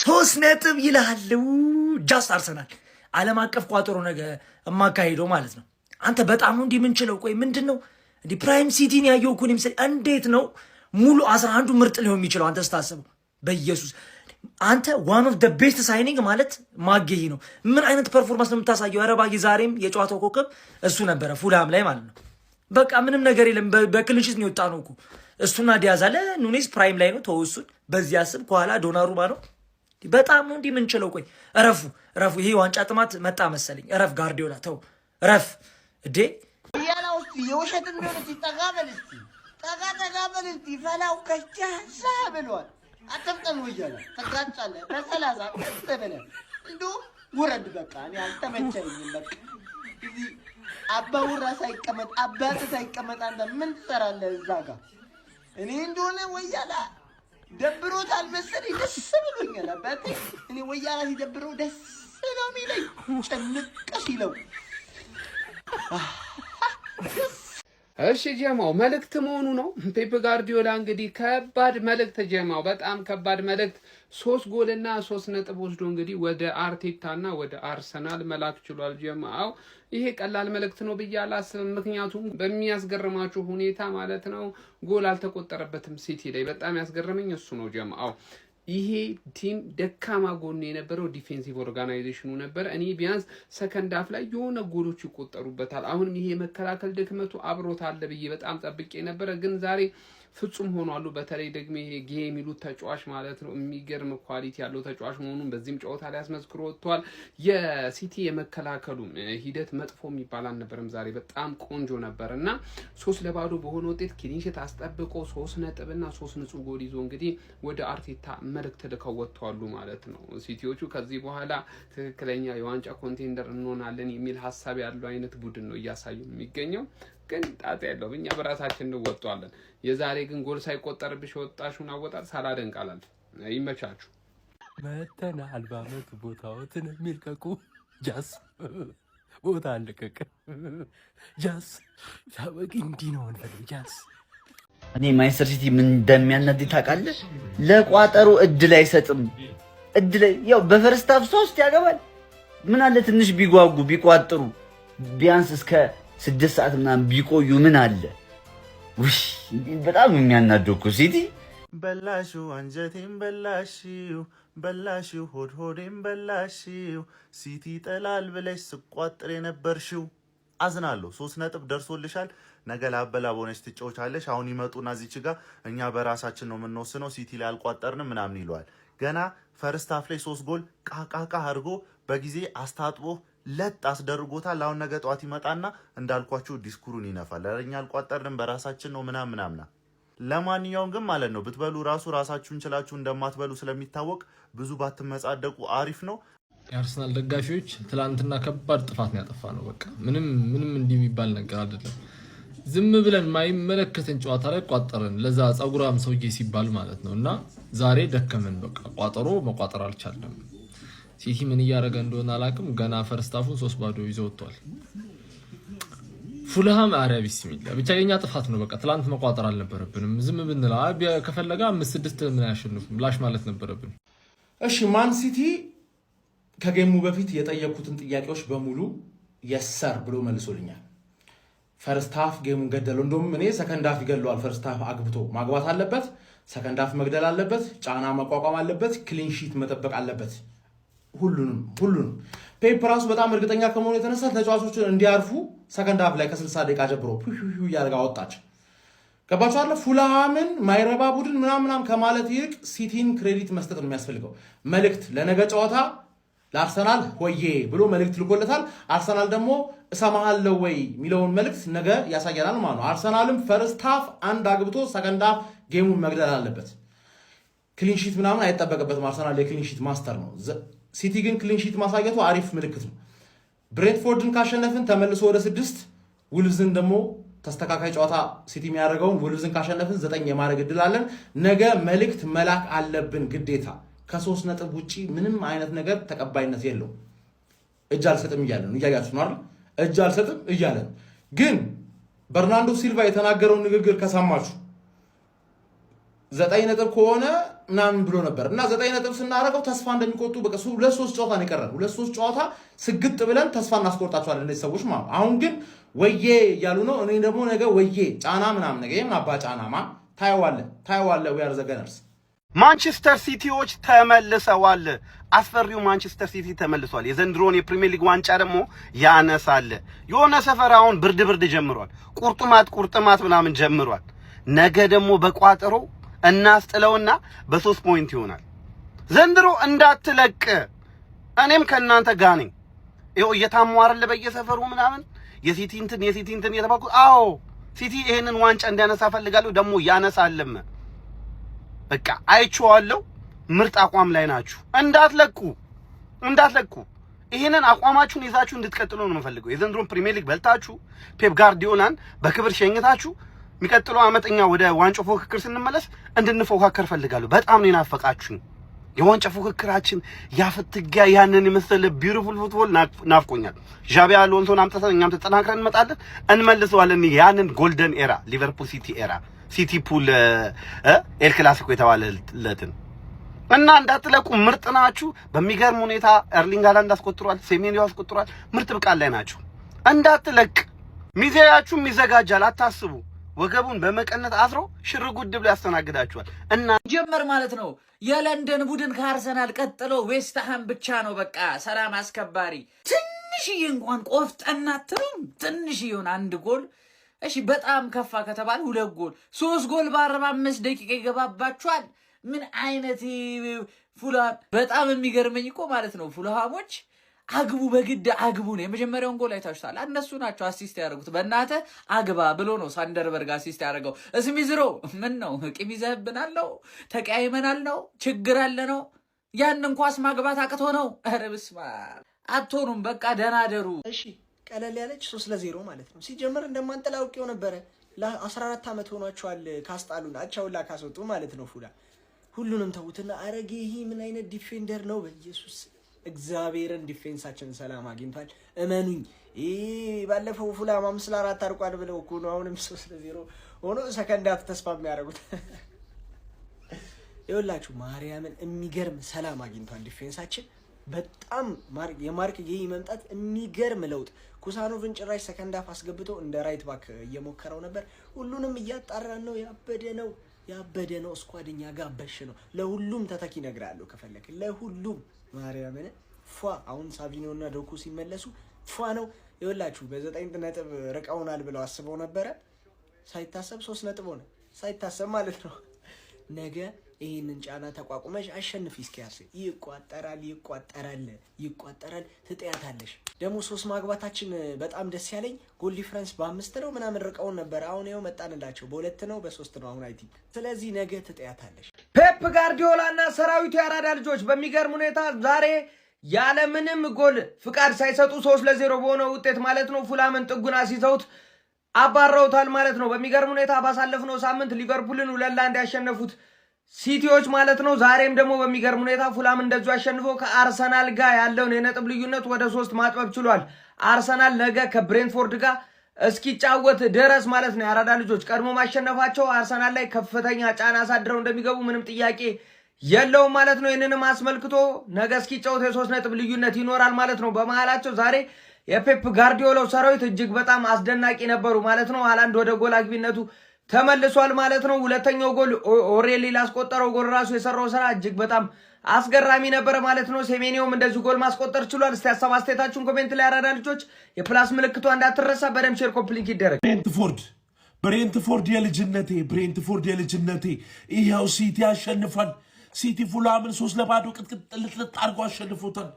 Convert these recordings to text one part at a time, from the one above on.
3 ነጥብ ይልሃል። ጃስ አርሰናል ዓለም አቀፍ ቋጠሮ ነገ የማካሄደው ማለት ነው። አንተ በጣም ነው እንዲህ የምንችለው። ቆይ ምንድን ነው እንዲህ prime ሲቲን ያየው እኮ ነው። እንዴት ነው ሙሉ 11ዱ ምርጥ ሊሆን የሚችለው? አንተ ስታስበው በኢየሱስ አንተ one of the best signing ማለት ማጌሂ ነው። ምን አይነት performance ነው የምታሳየው? ኧረ ባጊ ዛሬም የጨዋታው ኮከብ እሱ ነበረ ፉልሃም ላይ ማለት ነው። በቃ ምንም ነገር የለም። በ clean sheet ነው የወጣ ነው እኮ። እሱና ዲያዝ አለ። ኑኔዝ prime ላይ ነው። ተወው እሱን። በዚህ አስብ። ከኋላ ዶናሩማ ነው። በጣም ነው እንዲህ የምንችለው። ቆይ እረፉ፣ እረፉ። ይሄ ዋንጫ ጥማት መጣ መሰለኝ። እረፍ ጋርዲዮላ፣ ተው እረፍ እዴ። ወያላ ውስጥ የውሸት እንደሆነ ጠጋ በል እስቲ፣ ጠጋ ጠጋ በል እስቲ። ፈላው ከቻሳ ብሏል። አትፍጠን ወያላ፣ ትጋጫለህ። በ30 ቀስ ብለህ እንዲሁም ውረድ። በቃ እኔ አልተመቸኝም። በቃ እዚህ አባውራ ሳይቀመጥ አባት ሳይቀመጥ አንተ ምን ትሰራለህ እዛ ጋር? እኔ እንደሆነ ወያላ ደብሮታል መሰለኝ፣ ደስ ብሎኛል አባቴ። እኔ ወያላ ሲደብረው ደስ ነው የሚለኝ፣ ጭንቅ ሲለው። እሺ ጀማው፣ መልእክት መሆኑ ነው። ፔፕ ጋርዲዮላ እንግዲህ ከባድ መልእክት ጀማው፣ በጣም ከባድ መልእክት፣ 3 ጎልና 3 ነጥብ ወስዶ እንግዲህ ወደ አርቴታና ወደ አርሰናል መላክ ችሏል። ጀማው፣ ይሄ ቀላል መልእክት ነው ብዬ አላስብም። ምክንያቱም በሚያስገርማችሁ ሁኔታ ማለት ነው ጎል አልተቆጠረበትም ሲቲ ላይ። በጣም ያስገረመኝ እሱ ነው ጀማው። ይሄ team ደካማ ጎኑ የነበረው defensive organization ኑ ነበር። እኔ ቢያንስ second half ላይ የሆነ ጎሎች ይቆጠሩበታል። አሁንም ይሄ የመከላከል ድክመቱ አብሮት አለ ብዬ በጣም ጠብቄ ነበረ፣ ግን ዛሬ ፍጹም ሆኗሉ። በተለይ ደግሞ ይሄ ጌ የሚሉት ተጫዋች ማለት ነው የሚገርም quality ያለው ተጫዋች መሆኑን በዚህም ጨዋታ ላይ አስመስክሮ ወጥቷል። የሲቲ የመከላከሉ ሂደት መጥፎ የሚባል አልነበረም። ዛሬ በጣም ቆንጆ ነበር እና 3-0 በሆነ ውጤት clean sheet አስጠብቆ 3 ነጥብና ሶስት ንጹህ ጎል ይዞ እንግዲህ ወደ አርቴታ መልእክት ልከው ወጥተዋሉ ማለት ነው። ሲቲዎቹ ከዚህ በኋላ ትክክለኛ የዋንጫ contender እንሆናለን የሚል ሀሳብ ያለው አይነት ቡድን ነው እያሳዩ የሚገኘው። ግን ጣጣ የለውም፣ እኛ በራሳችን እንወጧለን። የዛሬ ግን ጎል ሳይቆጠርብሽ የወጣሽውን አወጣጥ ሳላደንቅ አላልፍም። ይመቻችሁ። መተናል በአመቱ ቦታዎትን የሚልቀቁ ጃስ ቦታ አለቀቀ። ጃስ ታወቂ እንዲህ ነው እንፈልግ ጃስ። እኔ ማንቸስተር ሲቲ ምን እንደሚያናድድ ታውቃለህ? ለቋጠሮ እድል አይሰጥም። እድል ያው በ first half ሶስት ያገባል። ምን አለ ትንሽ ቢጓጉ ቢቋጥሩ ቢያንስ እስከ 6 ሰዓት ምናምን ቢቆዩ ምን አለ? ውይ በጣም የሚያናደው እኮ ሲቲ። በላሽው አንጀቴን በላሽው፣ በላሽው ሆድ ሆዴን በላሽው። ሲቲ ይጥላል ብለሽ ስቋጥር የነበርሽው አዝናለሁ። 3 ነጥብ ደርሶልሻል። ነገ ላበላ ሆነች ትጫወቻለሽ። አሁን ይመጡና እዚች ጋ እኛ በራሳችን ነው የምንወስነው፣ ሲቲ ላይ አልቋጠርንም ምናምን ይለዋል። ገና first half ላይ ሶስት ጎል ቃቃቃ አድርጎ በጊዜ አስታጥቦ ለጥ አስደርጎታል። አሁን ነገ ጠዋት ይመጣና እንዳልኳችሁ ዲስኩሩን ይነፋል። ኧረ እኛ አልቋጠርንም በራሳችን ነው ምናምን ምናምና። ለማንኛውም ግን ማለት ነው ብትበሉ ራሱ ራሳችሁን ችላችሁ እንደማትበሉ ስለሚታወቅ ብዙ ባትመጻደቁ አሪፍ ነው። የአርሰናል ደጋፊዎች ትላንትና ከባድ ጥፋት ነው ያጠፋነው። በቃ ምንም ምንም እንዲህ የሚባል ነገር አይደለም። ዝም ብለን ማይመለከተን ጨዋታ ላይ ቋጠርን። ለዛ ጸጉራም ሰውዬ ሲባል ማለት ነው። እና ዛሬ ደከመን። በቃ ቋጠሮ መቋጠር አልቻለም። ሲቲ ምን እያደረገ እንደሆነ አላውቅም። ገና first half ኡን 3-0 ይዘው ወጥቷል። ፉልሃም አረ ቢስሚላ ብቻ የኛ ጥፋት ነው። በቃ ትላንት መቋጠር አልነበረብንም። ዝም ብንል ከፈለገ አምስት ስድስት ምን አያሸንፉም ላሽ ማለት ነበረብን። እሺ፣ ማን ሲቲ ከ game ኡ በፊት የጠየኩትን ጥያቄዎች በሙሉ yes sir ብሎ መልሶልኛል። First half game ኡን ገደለው። እንደውም እኔ second half ይገለዋል። First half አግብቶ ማግባት አለበት። Second half መግደል አለበት። ጫና መቋቋም አለበት። Clean sheet መጠበቅ አለበት። ሁሉንም ሁሉንም ፔፕ ራሱ በጣም እርግጠኛ ከመሆኑ የተነሳ ተጫዋቾችን እንዲያርፉ second half ላይ ከ60 ደቂቃ ጀምሮ እያደረገ አወጣቸው። ገባችሁ አለ። ፉልሃምን ማይረባ ቡድን ምናምን ምናምን ከማለት ይልቅ ሲቲን credit መስጠት ነው የሚያስፈልገው። መልእክት ለነገ ጨዋታ ለአርሰናል ሆዬ ብሎ መልእክት ልኮለታል። አርሰናል ደግሞ እሰማሃለሁ ወይ የሚለውን መልእክት ነገ ያሳየናል ማለት ነው። አርሰናልም first half አንድ አግብቶ second half game ኡን መግደል አለበት። Clean sheet ምናምን አይጠበቅበትም። አርሰናል የ clean sheet master ነው። ሲቲ ግን clean sheet ማሳየቱ አሪፍ ምልክት ነው። ብሬንትፎርድን ካሸነፍን ተመልሶ ወደ 6፣ ውልቭዝን ደግሞ ተስተካካይ ጨዋታ ሲቲ የሚያደርገውን ውልቭዝን ካሸነፍን 9 የማድረግ እድል አለን። ነገ መልእክት መላክ አለብን ግዴታ። ከ3 ነጥብ ውጪ ምንም አይነት ነገር ተቀባይነት የለውም። እጅ አልሰጥም እያለ ነው። እያያችሁ ነው አይደል? እጅ አልሰጥም እያለ ነው። ግን በርናንዶ ሲልቫ የተናገረውን ንግግር ከሰማችሁ 9 ነጥብ ከሆነ ምናምን ብሎ ነበር እና 9 ነጥብ ስናደርገው ተስፋ እንደሚቆርጡ በቃ ሁለት ሶስት ጨዋታ ነው የቀረን። ሁለት ሶስት ጨዋታ ስግጥ ብለን ተስፋ እናስቆርጣቸዋለን እነዚህ ሰዎች ማለት። አሁን ግን ወዬ እያሉ ነው። እኔ ደግሞ ነገ ወዬ ጫና ምናምን ነገ የምን አባ ጫና ማ ታየዋለህ፣ ታየዋለህ። We are the Gunners። ማንቸስተር ሲቲዎች ተመልሰዋል። አስፈሪው ማንቸስተር ሲቲ ተመልሷል። የዘንድሮን የፕሪሚየር ሊግ ዋንጫ ደግሞ ያነሳል። የሆነ ሰፈር አሁን ብርድ ብርድ ጀምሯል። ቁርጥማት ቁርጥማት ምናምን ጀምሯል። ነገ ደግሞ በቋጠሮ እናስጥለውና በ3 point ይሆናል። ዘንድሮ እንዳትለቅ፣ እኔም ከእናንተ ጋር ነኝ። ይኸው እየታሙ አይደለ በየሰፈሩ ምናምን የሲቲ እንትን የሲቲ እንትን እየተባልኩ። አዎ፣ ሲቲ ይሄንን ዋንጫ እንዲያነሳ ፈልጋለሁ። ደግሞ ያነሳልም። በቃ አይቼዋለሁ። ምርጥ አቋም ላይ ናችሁ። እንዳትለቁ፣ እንዳትለቁ። ይሄንን አቋማችሁን ይዛችሁ እንድትቀጥሉ ነው የምፈልገው። የዘንድሮን ፕሪሚየር ሊግ በልታችሁ ፔፕ ጋርዲዮላን በክብር ሸኝታችሁ የሚቀጥለው ዓመት እኛ ወደ ዋንጫ ፉክክር ስንመለስ እንድንፎካከር ፈልጋለሁ። በጣም ነው የናፈቃችሁኝ። የዋንጫ ፉክክራችን ያፍትጊያ ያንን የመሰለ beautiful football ናፍቆኛል። ዣቢ አሎንሶን አምጥተን እኛም ተጠናክረን እንመጣለን፣ እንመልሰዋለን። ያንን golden era፣ ሊቨርፑል ሲቲ era፣ ሲቲ ፑል ኤል ክላሲኮ የተባለለትን እና እንዳትለቁ፣ ምርጥ ናችሁ። በሚገርም ሁኔታ ኤርሊንግ ሃላንድ አስቆጥሯል፣ ሴሜንዮ አስቆጥሯል። ምርጥ ብቃት ላይ ናችሁ። እንዳትለቅ። ሚዜያችሁም ይዘጋጃል፣ አታስቡ። ወገቡን በመቀነት አስሮ ሽር ጉድ ብሎ ያስተናግዳችኋል። እና ጀመር ማለት ነው። የለንደን ቡድን ከአርሰናል ቀጥሎ ዌስትሃም ብቻ ነው። በቃ ሰላም አስከባሪ። ትንሽዬ እንኳን ቆፍጠና አትሉም? ትንሽዬውን አንድ ጎል እሺ፣ በጣም ከፋ ከተባለ ሁለት ጎል፣ ሶስት ጎል በ45 ደቂቃ ይገባባችኋል። ምን አይነት ፉልሃም! በጣም የሚገርመኝ እኮ ማለት ነው ፉልሃሞች አግቡ፣ በግድ አግቡ ነው። የመጀመሪያውን ጎል አይታችኋል። እነሱ ናቸው assist ያደረጉት። በእናትህ አግባ ብሎ ነው ሳንደርበርግ assist ያደረገው። ስሚዝሮ ምን ነው፣ ቂም ይዘህብናል ነው? ተቀያይመናል ነው? ችግር አለ ነው? ያንን ኳስ ማግባት አቅቶ ነው? ኧረ በስመ አብ፣ አትሆኑም። በቃ ደህና ደሩ። እሺ፣ ቀለል ያለች 3-0 ማለት ነው። ሲጀመር እንደማንጠላ አውቄው ነበረ። ለ14 ዓመት ሆኗቸዋል ካስጣሉን፣ አቻውላ ካስወጡ ማለት ነው። ፉላ ሁሉንም ተዉትና አረጌ ይሄ ምን አይነት defender ነው? በኢየሱስ እግዚአብሔርን defense ኣችን ሰላም አግኝቷል። እመኑኝ። ይህ ባለፈው ፉላም 5-4 አርቋል ብለው እኮ ነው አሁንም 3-0 ሆኖ second half ተስፋ የሚያደርጉት። ይኸውላችሁ ማርያምን የሚገርም ሰላም አግኝቷል defense ኣችን። በጣም የማርክ ጌሂ መምጣት የሚገርም ለውጥ። ኩሳኖቭን ጭራሽ second half አስገብቶ እንደ right back እየሞከረው ነበር። ሁሉንም እያጣራን ነው። ያበደ ነው፣ ያበደ ነው። Squad እኛ ጋር በሽ ነው። ለሁሉም ተተኪ እነግርሃለሁ ከፈለክ ለሁሉም። ማርያምን ፏ፣ አሁን ሳቪኒዮ እና ዶኩ ሲመለሱ ፏ ነው። ይኸውላችሁ በ9 ነጥብ ርቀውናል ብለው አስበው ነበረ። ሳይታሰብ 3 ነጥብ ሆነ። ሳይታሰብ ማለት ነው። ነገ ይህንን ጫና ተቋቁመሽ አሸንፊ። እስኪያስ ይቋጠራል፣ ይቋጠራል፣ ይቋጠራል። ትጥያታለሽ። ደግሞ ሶስት ማግባታችን በጣም ደስ ያለኝ goal difference በአምስት ነው ምናምን ርቀውን ነበር። አሁን ይኸው መጣንላቸው። በሁለት ነው በሶስት ነው አሁን I think። ስለዚህ ነገ ትጥያታለሽ። ፔፕ ጋርዲዮላ እና ሰራዊቱ የአራዳ ልጆች በሚገርም ሁኔታ ዛሬ ያለምንም ጎል ፍቃድ ሳይሰጡ 3-0 በሆነ ውጤት ማለት ነው ፉላምን ጥጉን አስይዘውት አባረውታል ማለት ነው። በሚገርም ሁኔታ ባሳለፍነው ሳምንት ሊቨርፑልን 2-1 ያሸነፉት ሲቲዎች ማለት ነው። ዛሬም ደግሞ በሚገርም ሁኔታ ፉላም እንደዚሁ አሸንፎ ከአርሰናል ጋር ያለውን የነጥብ ልዩነት ወደ ሶስት ማጥበብ ችሏል። አርሰናል ነገ ከብሬንትፎርድ ጋር እስኪጫወት ድረስ ማለት ነው። የአራዳ ልጆች ቀድሞ ማሸነፋቸው አርሰናል ላይ ከፍተኛ ጫና አሳድረው እንደሚገቡ ምንም ጥያቄ የለውም ማለት ነው። ይህንንም አስመልክቶ ነገ እስኪጫወት የ3 ነጥብ ልዩነት ይኖራል ማለት ነው በመሀላቸው። ዛሬ የፔፕ ጋርዲዮላው ሰራዊት እጅግ በጣም አስደናቂ ነበሩ ማለት ነው። ሃላንድ ወደ ጎል አግቢነቱ ተመልሷል ማለት ነው። ሁለተኛው ጎል ኦሬሊ ላስቆጠረው ጎል ራሱ የሰራው ስራ እጅግ በጣም አስገራሚ ነበር ማለት ነው። ሴሜኒዮም እንደዚሁ ጎል ማስቆጠር ችሏል። እስቲ ሀሳብ አስተያየታችሁን comment ላይ አራዳ ልጆች፣ የ plus ምልክቷ እንዳትረሳ፣ በደምብ share፣ copy link ይደረግ። ብሬንትፎርድ፣ ብሬንትፎርድ የልጅነቴ፣ ብሬንትፎርድ የልጅነቴ፣ ይኸው ሲቲ ያሸንፋል። ሲቲ ፉላምን 3-0 ቅጥቅጥ ልጥልጥ አድርጎ አሸንፎታል።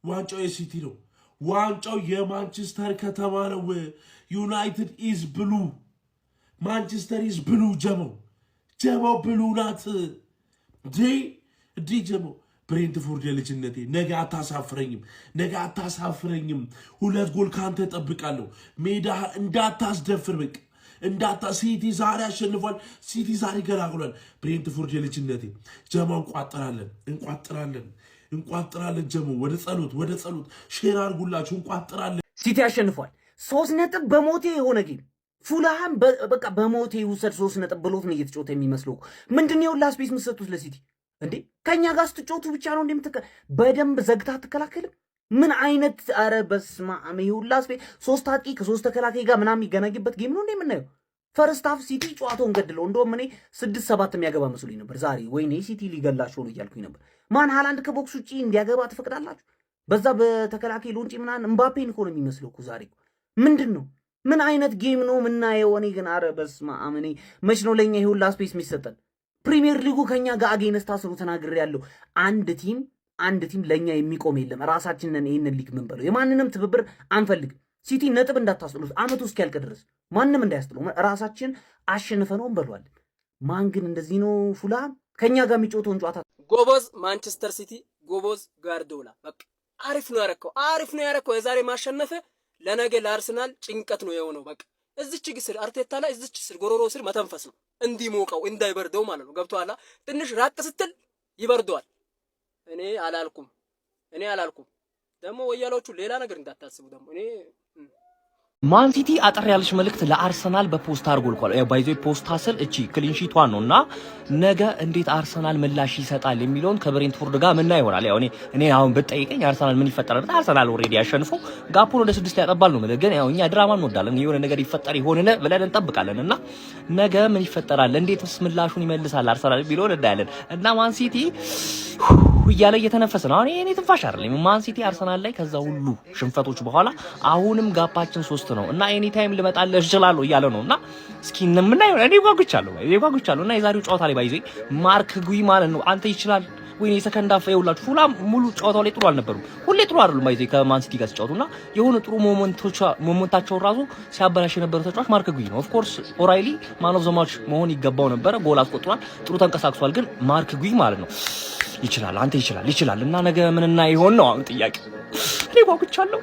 ዋንጫው የሲቲ ነው። ዋንጫው የማንቸስተር ከተማ ነው። United is blue፣ Manchester is blue። ጀመው ጀመው blue ናት እንዴ እንዴ ጀመው። ብሬንትፎርድ የልጅነቴ፣ ነገ አታሳፍረኝም፣ ነገ አታሳፍረኝም። ሁለት ጎል ካንተ እጠብቃለሁ። ሜዳ እንዳታስደፍር፣ በቃ እንዳታ ሲቲ ዛሬ አሸንፏል። ሲቲ ዛሬ ገላግሏል። ብሬንትፎርድ የልጅነቴ ጀማ፣ እንቋጥራለን፣ እንቋጥራለን፣ እንቋጥራለን። ጀሞ ወደ ጸሎት፣ ወደ ጸሎት፣ share አድርጉላችሁ፣ እንቋጥራለን። ሲቲ አሸንፏል። 3 ነጥብ በሞቴ የሆነ game ፉልሃም በቃ በሞቴ ውሰድ 3 ነጥብ ብሎት ነው እየተጫወተ የሚመስለው። ምንድን ነው የሁላ space የምትሰጡት ለሲቲ? እንዴ? ከእኛ ጋር ስትጫወቱ ብቻ ነው እንደምትከ በደንብ ዘግታ አትከላከልም? ምን አይነት፣ ኧረ በስመ አብ! ይሄ ሁላ ሶስት አጥቂ ከሶስት ተከላካይ ጋር ምናምን የሚገናኝበት game ነው እንዴ የምናየው? First half ሲቲ ጨዋታውን ገድለው፣ እንደውም እኔ ስድስት ሰባት የሚያገባ መስሎኝ ነበር ዛሬ። ወይኔ ሲቲ ሊገላቸው ነው እያልኩኝ ነበር። ማን ሃላንድ ከ box ውጭ እንዲያገባ ትፈቅዳላችሁ? በዛ በተከላካይ ሎንጪ ምናምን እምባፔን እኮ ነው የሚመስለው እኮ ዛሬ። ምንድን ነው? ምን አይነት game ነው የምናየው? እኔ ግን አረ በስመ አብ፣ እኔ መች ነው ለእኛ ይሄ ሁላ space የሚሰጠን? ፕሪሚየር ሊጉ ከኛ ጋር against አስሩ ተናግሬ ያለው አንድ team ለእኛ የሚቆም የለም። ራሳችንን ይህንን ሊግ ምንበለው የማንንም ትብብር አንፈልግም። ሲቲ ነጥብ እንዳታስጥሉት፣ አመቱ እስኪያልቅ ድረስ ማንም እንዳያስጥሉ ራሳችን አሸንፈነው እንበሏለን። ማን ግን እንደዚህ ነው? ፉላም ከኛ ጋር የሚጫወተውን ጨዋታ ጎበዝ ማንቸስተር ሲቲ፣ ጎበዝ ጋርዲዮላ። በቃ አሪፍ ነው ያረከው፣ አሪፍ ነው ያረከው። የዛሬ ማሸነፍ ለነገ ለአርሰናል ጭንቀት ነው የሆነው። በቃ እዚች ስር አርቴታ ላይ እዚች ስር ጎሮሮ ስር መተንፈስ ነው እንዲሞቀው እንዳይበርደው ማለት ነው። ገብቶሃል? ትንሽ ራቅ ስትል ይበርደዋል። እኔ አላልኩም፣ እኔ አላልኩም። ደግሞ ወያሎቹ ሌላ ነገር እንዳታስቡ ደግሞ እኔ ማን ሲቲ አጠር ያለች መልእክት ለአርሰናል በፖስታ አድርጎ ልኳል። By the way ፖስታ ስል እቺ clean sheet ቷን ነው እና ነገ እንዴት አርሰናል ምላሽ ይሰጣል የሚለውን ከብሬንትፎርድ ጋር ምና ይሆናል። ያው እኔ አሁን ብትጠይቀኝ አርሰናል ምን ይፈጠራል? አርሰናል already ያሸንፎ gap ኡን ወደ 6 ያጠባል ነው የምልህ። ግን ያው እኛ ድራማ እንወዳለን፣ የሆነ ነገር ይፈጠር ይሆንን ብለን እንጠብቃለን እና ነገ ምን ይፈጠራል፣ እንዴትስ ምላሹን ይመልሳል አርሰናል የሚለውን እናያለን እና ማን ሲቲ እያለ እየተነፈሰ ነው። አሁን የኔ ትንፋሽ አይደለም። ማን ሲቲ አርሰናል ላይ ከዛ ሁሉ ሽንፈቶች በኋላ አሁንም gap ኣችን 3 ነው እና anytime ልመጣልህ እችላለሁ እያለ ነው እና እስኪ ምናየው፣ እኔ ጓጉቻለሁ እና የዛሬው ጨዋታ ላይ by the way ማርክ ጉይ ማለት ነው አንተ ይችላል። ወይኔ የ second half ይኸውላችሁ ፉላም ሙሉ ጨዋታው ላይ ጥሩ አልነበሩም። ሁሌ ጥሩ አይደሉም by the way ከማን ሲቲ ጋር ሲጫወቱና የሆነ ጥሩ moment ኣቸውን ራሱ ሲያበላሽ የነበረው ተጫዋች ማርክ ጉይ ነው። Of course ኦራይሊ man of the match መሆን ይገባው ነበረ። ጎል አስቆጥሯል፣ ጥሩ ተንቀሳቅሷል። ግን ማርክ ጉይ ማለት ነው ይችላል፣ አንተ ይችላል ይችላል። እና ነገ ምንና ይሆን ነው አሁን ጥያቄ። እኔ ጓጉቻለሁ።